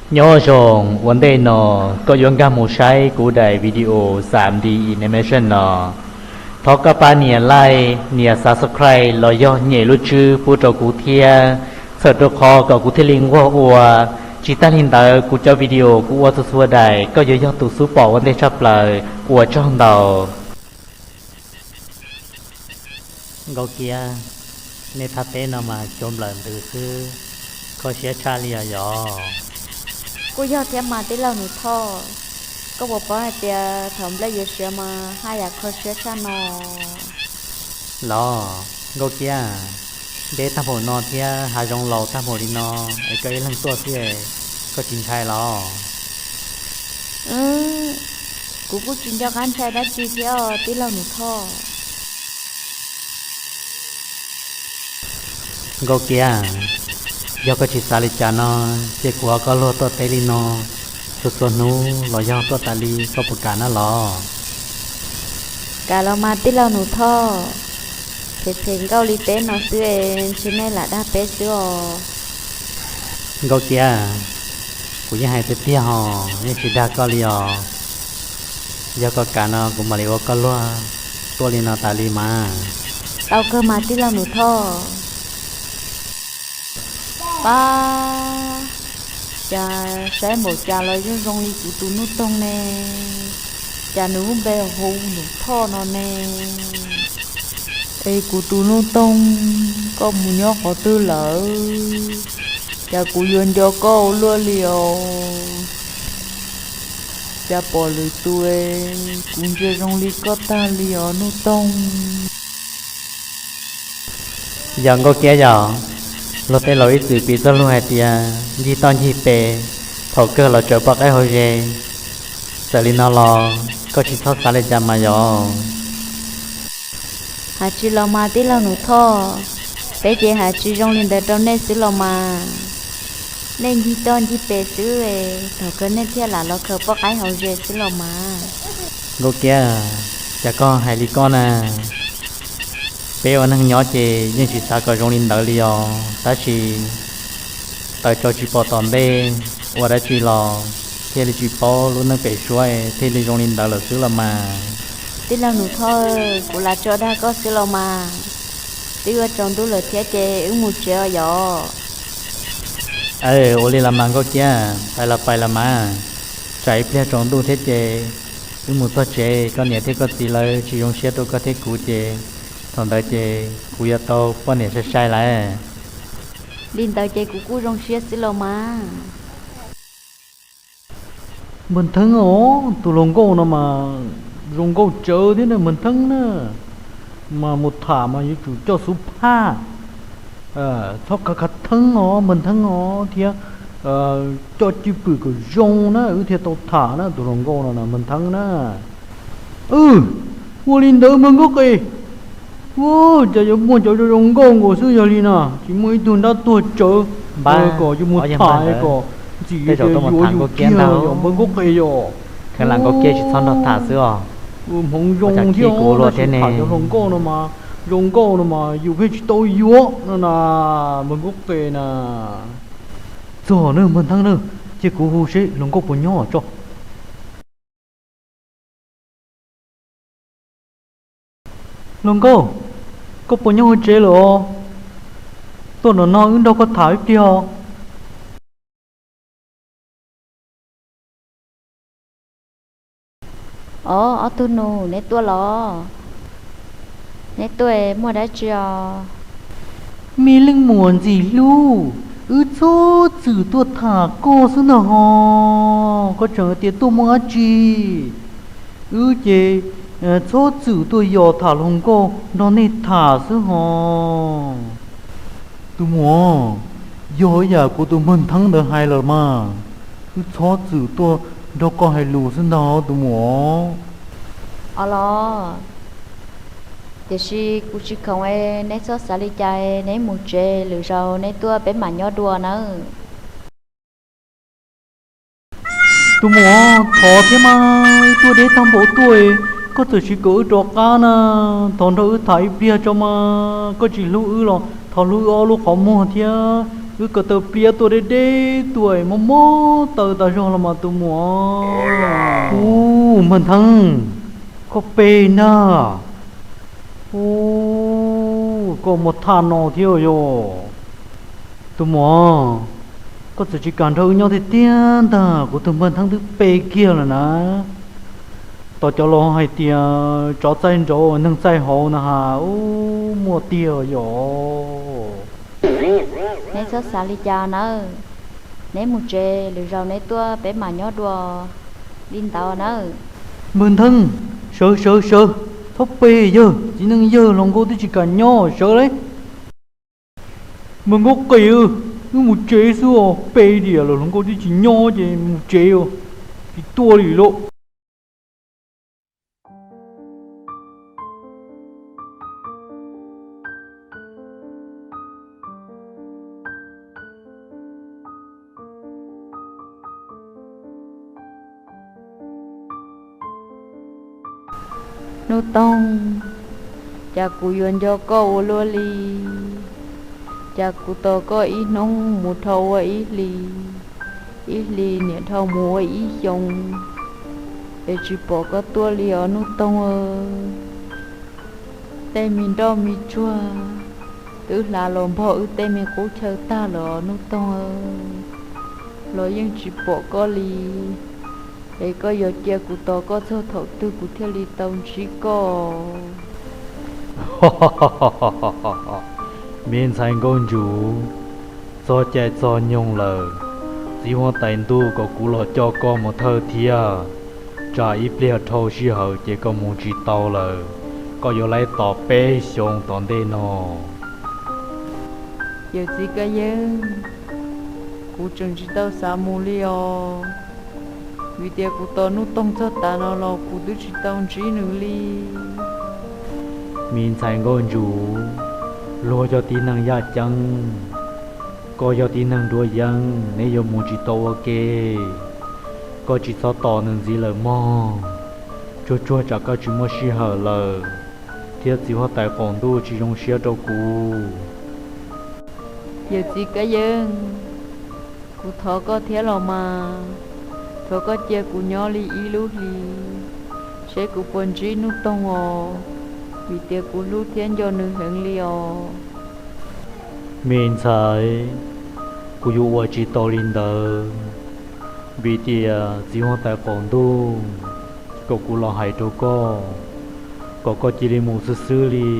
Nyob zoo, ua ntej no koj yuav nkag mus saib kuv daim video xam D animation no, thov koj pab nias like, nias subscribe los yog nyem lub tswb pub rau kuv thiab, txhawm rau qhov kom kuv thiaj li nquag ua. Tsis tag li ntawd, kuv cov video kuv ua txhua txhua daim koj yuav yog tus xub pom ua ntej tshaj plaws. Ua tsaug ntau. Nkauj Kiab, nej thaj teb no mas cua nplawm ntws xwb, kho siab tshaj li os yog? Kuj yog thiab mas tij laug Nus Thoj, koj puas paub hais tias thaum nplej yuav siav mas haj yam kho siab tshaj no. Los, Nkauj Kiab, deb tag npaum no thiab hav zoov laus tag npaum li no, es koj ib leeg tuaj xwb, koj tsis ntshai los? Kuv kuj tsis nco qab ntshai dab tsi thiab os tij laug Nus Thoj. Nkauj Kiab, yog koj tsis xav li cas no, ces kuv ho koj luag tuaj teb li no txhua txhua hnub los yog tuaj tas li, koj puas kam na los? Kam los mas tij laug Nus Thoj, phem phem nkauj li peb no xwb es ntshe nej lam dag peb xwb os. Nkauj Kiab, kuv yeej hais tiag tiag hos, yeej tsis dag koj li os. Yog koj kam no kuv mam li ua koj luag tuaj li no tas li mas. Tau kawg mas tij laug Nus Thoj. Pab, cas saib npaum cas los yeej zoo li kuv tus Nuj Toog ne, cas nws lub npe hu Nus Thoj no ne. Es kuv tus Nuj Toog, koj mus nyob qhov twg lawm? Cas kuv yuav nco koj ua luaj li os? Cas pom lwm tus, kuv ntsia zoo li koj tag li os Nuj Toog. Yog Nkauj Kiab yog, luag tej laus ib txwm piv txoj lus hais tias ncig toj ncig pes, thaum kawg los tsawv poj qaib hauv zes. Txawm li no los koj tsis txhob xav li cas mas yog. Hais tsis los mas tij laug Nus Thoj, peb ces hais tsis zoo li ntawd rau nej xwb los mas. Nej ncig toj ncig pes xwb, thaum kawg nej thiaj lam los khaws poj qaib hauv zes xwb los mas. Nkauj Kiab, cas koj hais li koj na? Peb ua neeg nyob ces yeej tsis xav kom zoo li ntawd li os, tab sis tawv tsau tsis pom tom ntej, ua dab tsi los thiaj li tsis paub lub neej pem suab thiaj li zoo li ntawd lawm xwb los mas. Tij laug Nus Thoj, kuv lam tso dag koj xwb los mas. Twb yuav tsaus ntuj lawm thiab ces wb mus tsev os yom. Ua li los mas Nkauj Kiab, pais los pais los mas, tsam ib pliag tsaus ntuj thiab ces wb mus txog tsev koj niam thiab koj txiv lawv tsis zoo siab rau koj thiab kuv ces thaum ntawd ces kuv yuav tau poj niam sai sai lawm. Li ntawd ces kuv kuj zoo siab xwb los mas. Npawg Ntheeb os, tus hluas nkauj no mas zoo nkauj tsawv thiab na Npawg Ntheeb na. Mas mus tham mas yuav tsum coj xub phaj, txhob khav khav theeb os Npawg Ntheeb os, thiab coj cwj pwm kom zoo na wb thiaj tau tham na tus hluas nkauj no na Npawg Ntheeb na. Ua li ntawd Npawg Nkauj Qis, cas yuav muaj cov zoo nkauj nkaus xwb yog li na, tsis muaj ib tug nrab tuag tsawv kom yuav mus tham kom ntxim li tias yuav yus kiag yom Npawg Nkauj Qis yom. Hmoov zoo thiab os, tab sis tham cov hluas nkauj no mas, zoo nkauj no mas yus pheej tsis tau yuav no na, Npawg Nkauj Qis na. Txog na Npawg Ntheeb na, cia kuv hu seb hluas nkauj puas nyob tso. Hluas nkauj, koj puas nyob hauv tsev lawm os? Tuaj nram no wb nrog koj tham ib pliag os. Os, ob tug nus, neb tuaj los? Neb tuaj muaj dab tsi os? Me leej muam ntxim hlub, wb txhob txwm tuaj tham koj xwb ntag hos, koj tseem hais tias tuaj muaj dab tsi? Wb ces txhob txwm tuaj yos tham hluas nkauj nrog nej tham xwb hos. Tus muam, yog yam kuv tus Npawg Ntheeb ntawd hais lawm mas, wb txhob txwm tuaj nrog koj hais lus xwb ntag tus muam. Os los, tiam sis kuv tsis khoom, neb txhob xav li cas, neb mus tsev, lwm zaus neb tuaj peb mam nyob dua nawb. Tus muam, thov thiab mas, wb tuaj deb tag npaum tuaj, koj txawm sim kom wb rov qab na, thov nrog wb tham ib pliag tso mas, koj tsis hlub wb los thov hlub wb ob lub qhov muag thiab. Wb ko taw pliab tuaj deb deb tuaj mob mob taw tas zog los mas tus muam. Ub, Npawg Ntheeb, koj pe ntag. Ub, koj muaj thaj no thiab yog. Tus muam, koj txawm tsis kam nrog wb nyob tiag tiag ntag, kuv tus Npawg Ntheeb twb pe kiag lawm na. Tos cov laus hais tias tsov txaij nraud neeg txaij hauv na has, ub, muaj tiag yog. Neb txhob xav li cas nawb, neb mus tsev, lwm zaus neb tuaj peb mam nyob dua li ntawd nawb. Npawg Ntheeb, sawv sawv sawv, txhob pe yawg, txiv neej yawg hluas nkauj twb tsis kam nyob, sawv lauj. Npawg Nkauj Qis, wb mus tsev xwb os, pe diam los hluas nkauj twb tsis nyob ces mus tsev os, tsis tuaj li lauj. Hnub Toog, cas kuv yuav nco koj ua luaj li. Cas kuv tos koj ib hnub mus dhau ua ib hlis, ib hlis niam dhau mus ua ib xyoos, es tsis pom koj tuaj li os Hnub Toog. Tej me nroj me tsuag twb hlav los npog wb tej me qub chaw tag lawm os Hnub Toog, los yeej tsis pom koj li. Es koj yuav cia kuv tos koj txog thaum twg kuv thiaj li tau ntsib koj? Me ntxhais Nkauj Ntsuv, txog caij txog nyoog lawm, txiv huab tais ntuj kom kuv los coj koj mus thawj thiab. Tsam ib pliag dhau sij hawm ces koj mus tsis tau lawm, koj yuav laib tos peb xyoos tom ntej no. Yawm txiv Kab Yeeb, kuv tseem tsis tau xav mus li os, vim tias kuv tos Hnub Toog txog tas no los kuv twb tsis tau ntsib nws li. Me ntxhais Nkauj Ntsuv, luag yog tib neeg yaj ceeb, koj yog tib neeg nruab yeeb, neb yuav mus tsis tau ua ke. Koj tsis txhob tos nws ntxiv lawm mog, tsuag tsuag tsam koj tsis muaj sij hawm lawm, thiab txiv huab tais qaum ntuj tsis zoo siab rau kuv. Yawm txiv Kab Yeeb, kuv thov koj thiab los mas, thov koj cia kuv nyob li ib lub hlis, seb kuv puas ntsib Hnub Toog os, vim tias kuv hlub thiab nco nws heev li os. Me ntxhais, kuv yuav ua tsis tau li ntawd, vim tias txiv huab tais qaum ntuj kom kuv los hais rau koj, kom koj cia li mus xwb xwb li.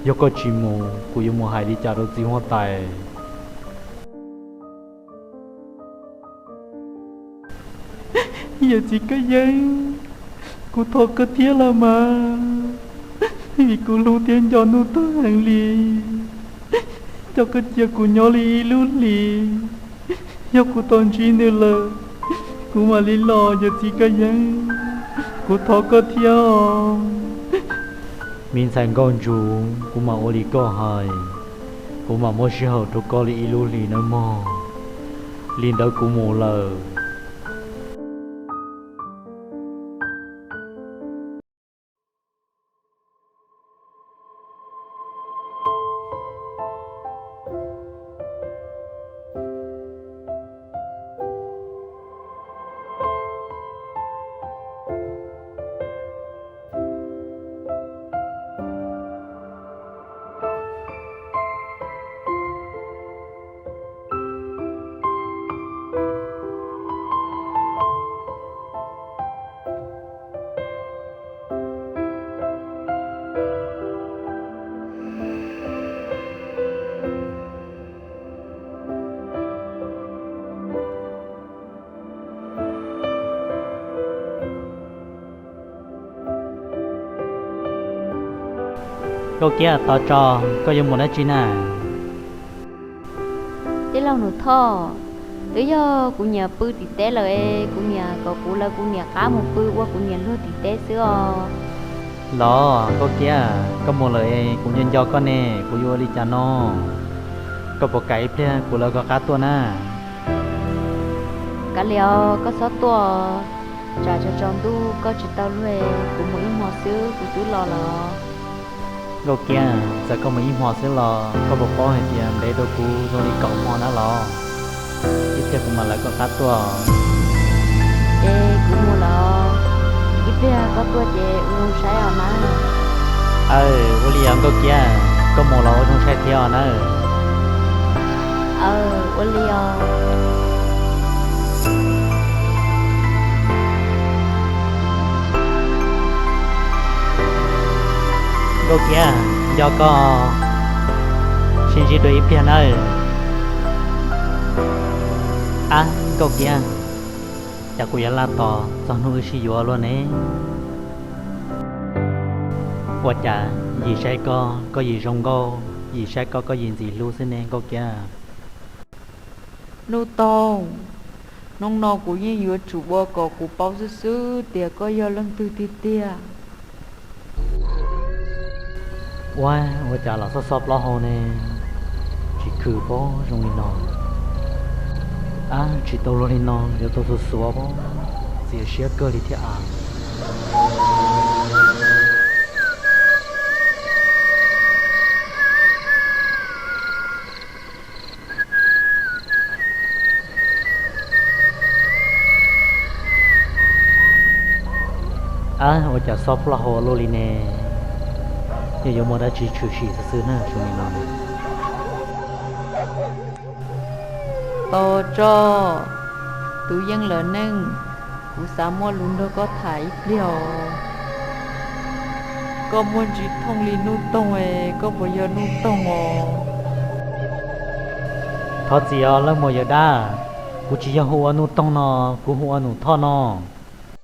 Yog koj tsis mus, kuv yuav mus hais li cas rau txiv huab tais? Yawm txiv Kab Yeeb, kuv thov koj thiab los mas, vim kuv hlub thiab nco Hnub Toog heev li. Thov koj cia kuv nyob li ib lub hlis, yog kuv tau ntsib nws lawm, kuv mam li los yawm txiv Kab Yeeb, kuv thov koj thiab os. Me ntxhais Nkauj Ntsuv, kuv mam ua li koj hais, kuv mam muab sij hawm rau koj li ib lub hlis nawb mog. Li ntawd kuv mus lawm. Nkauj Kiab, tos tso, koj yuav mus dab tsi na? Tij laug Nus Thoj, twb yog kuv niam pw tim teb lawm es kuv niam kom kuv lawv kuv niam qab mus pw ua kuv niam luag tim teb xwb os. Los Nkauj Kiab, koj mus lawm es kuv nco nco koj ne, kuv yuav ua li cas no? Koj puas kam ib pliag kuv lawv koj qab tuaj na? Kav liam, koj txhob tuaj, tsam tsaus ntuj koj tsis tau luag, kuv mus ib hmo xwb kuv twb los lawm. Nkauj Kiab, txawm koj mus ib hmo xwb los koj puas paub hais tias ntev dua kuv zoo li kaum hmo na los? Ib pliag kuv mam lawv koj qab tuaj. Es kuv mus lawm, ib pliag koj tuaj ces ua zoo saib os nawb. Aw, ua li os Nkauj Kiab, koj mus los ua zoo saib thiab os nawb. Aw, ua li os. Nkauj Kiab, nco koj, sib ntsib dua ib pliag nawb. Ab Nkauj Kiab, cas kuv yuav laj tos txog hnub wb sib yuav luaj ne? Ua cas yim saib koj koj yim zoo nkauj, yim saib koj koj yim ntxim hlub xwb ne Nkauj Kiab? Nuj Toog, hnub no kuv yeej yuav tsum ua kom kuv paub xwb xwb tias koj yog leej twg tiag tiag. Ua, ua cas los xob xob plaub hau ne, tsis khwm pob zoo li no. Ab, tsis tau luag li no yuav tau xuav xuav pob, txias siab kawg li thiab as. Ab, ua cas xob plaub hau luaj li ne, yog yuav muaj dab tsi tshwm sim xwb xwb na zoo li no. Tos tso, tus yeej lawm neej, kuv xav muaj lus nrog koj tham ib pliag os. Koj muaj ntsis thooj li Nuj Toog es koj puas yog Nuj Toog os? Thov txim os leej muam yawm dab, kuv tsis yog hu ua Nuj Toog no, kuv hu ua Num Thoj no.